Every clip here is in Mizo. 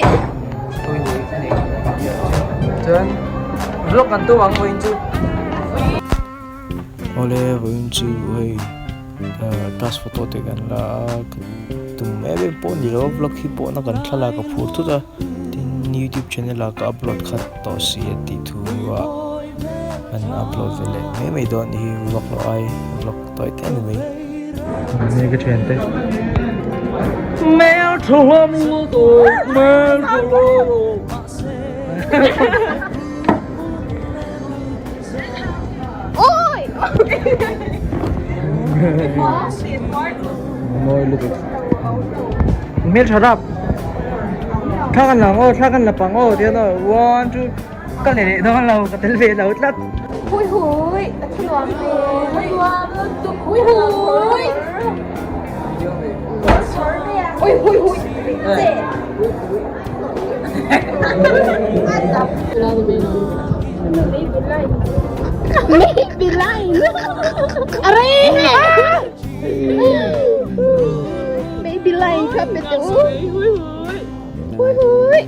Hui hui a ni. Chuan vlog kan tum ang vawiin chu. Awle vawiin chu hei class photo te kan la a tum em em pawh ni lo vlog hi pawh na kan thlalak a phur thut a tin youtube channel ah ka upload khat tawh si a tih thu ah an upload ve leh mai mai dawn a ni hi vlog loh ai vlog tawi te a ni mai. Nge ka thian te. Mel tho lam lu to mel tho lo. Ôi! Mawi lutuk. Hmel tha rap. Thla kan la ang aw, thla kan la pang aw tihian aw one two ka leh leh dawn lo ka tel ve lo tlat. Hui hui, a thi nuam ve. Nuam lutuk hui hui. Hui hui hui. Che. Maybe line. Aray! Baby line ka pete u. Hui hui.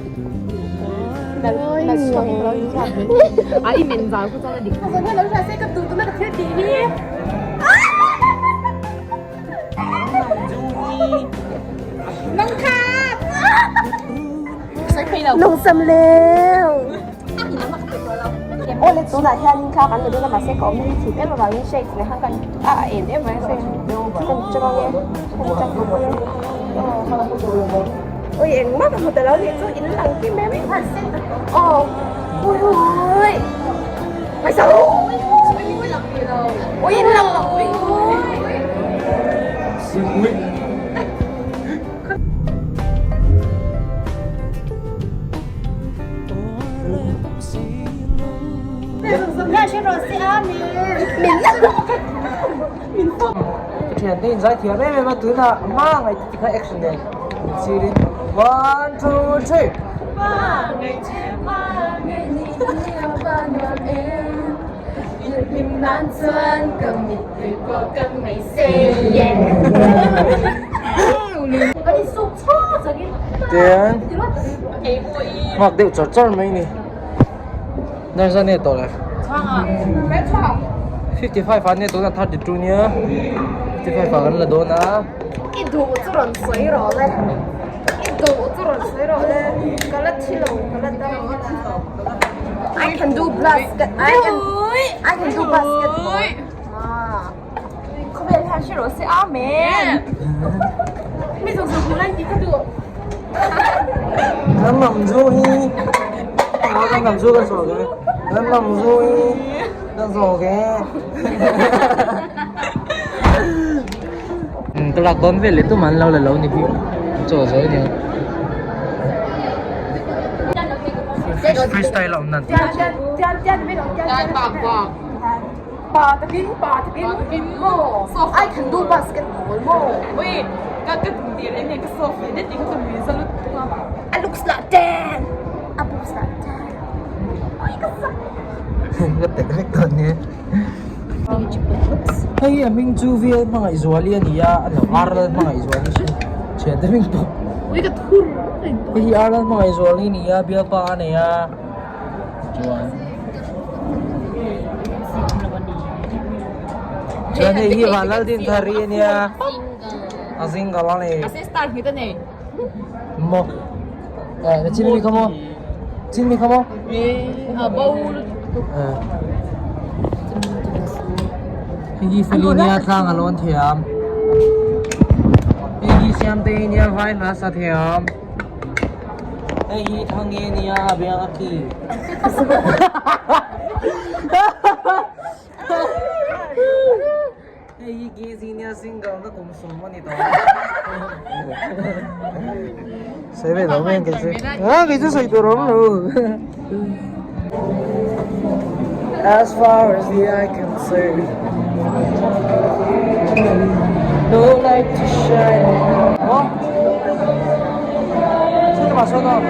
Nung sam leu. Aw le tunah hianin thla kan la dawn a mahse ka awm hi thim em avangin shades leh khan kan a a en em mai a kan chang ange kan chang ange ui engmah ka hmu ta lo nih chu in lang kim em aw hui hui ui in lang lo ui ui. Ka thiante in zai thiam em em a tunah hma ngaih te kha action nen sir in one two three. Tian nghak deuh char char mai ni nurse a nia tawh le 55 a nia tuna 32 nia 55 ah kan la dawn a. I duh chu rawn sawi rawh le i duh chu rawn sawi rawh le ka la thi lo ka la dam I can do basket I can I can do basketball Khawvel hian hre rawh se Amen. Mi zawng zawng hmuh lai tih ka duh. Kan lam zu hi kan lam zu kan saw ke kan lam zu hi kan saw ke ka lak dawn vel leh tum an lo la lo ni hi chaw zo nia freestyle a awm nan Pa takin pa takin maw I can do basketball maw Ui ka ka tum tir em ka soft ve det tih kha ka mui za lut tuk a. A looks lah tan a books lah tan ui ka zak. Ka tek vek dawn nia. Hei a hming chu VL Hmangaihzuali a ni a, a lo RL Hmangaihzuali hi thiante hming pawh. Ui ka thur. Hei hi RL Hmangaihzuali a ni a, bialpa a nei a. Chuan Chuan hei hi Vanlaldinthari a nia a single a ni maw eh na chin mi kha maw chin mi kha maw eh hei hi Feli nia tlang a lawn thiam hei hi Siamtei nia vai hla sa thiam. Hei hi thang nge nia a biang a khi. Hei hi KZ nia single na kum sum a ni tawh. Sawi ve lo mai ang kei chu. Ah kei chu sawi tur a awm lo. As far as the eye can see No light to shine Maw? Saw tawh saw tawh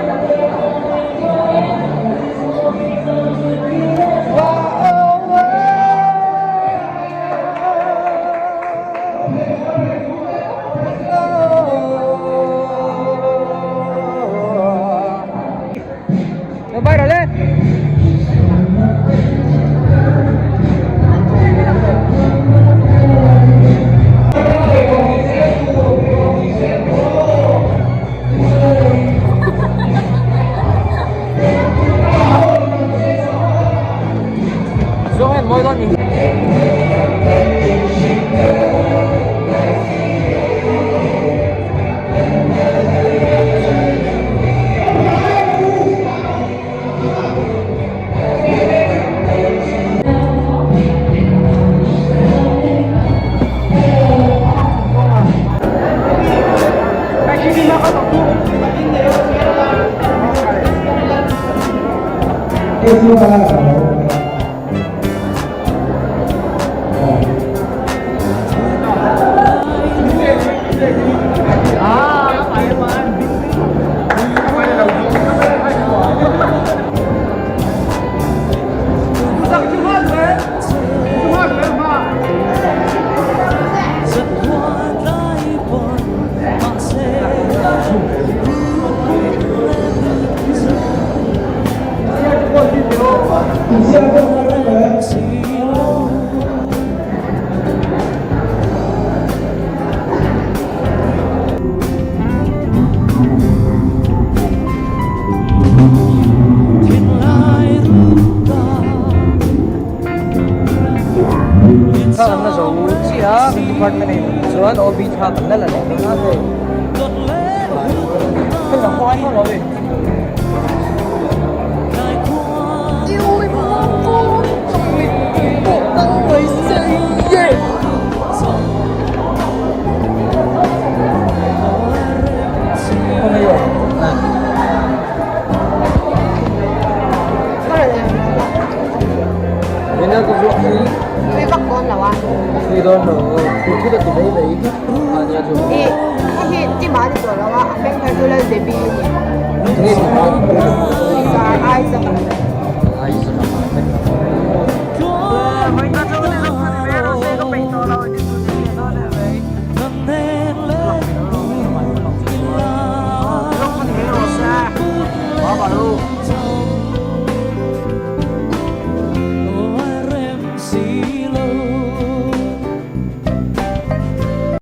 Lo bye rawh le. Zawng hian mawi dawn ni. Thla kan la zo chiah a kan department a in chuan OB thla kan la la leh dawn a hei hei dang pawh a ni lo e. Tui vak dawn lo a. Tui dawn lo, thu thut a ti mai mai a nia chu. I hei hi Tima a ni tawh lo a, a hming thar chu Lal Debbie a ni. Nge Tima? Sir Isaac.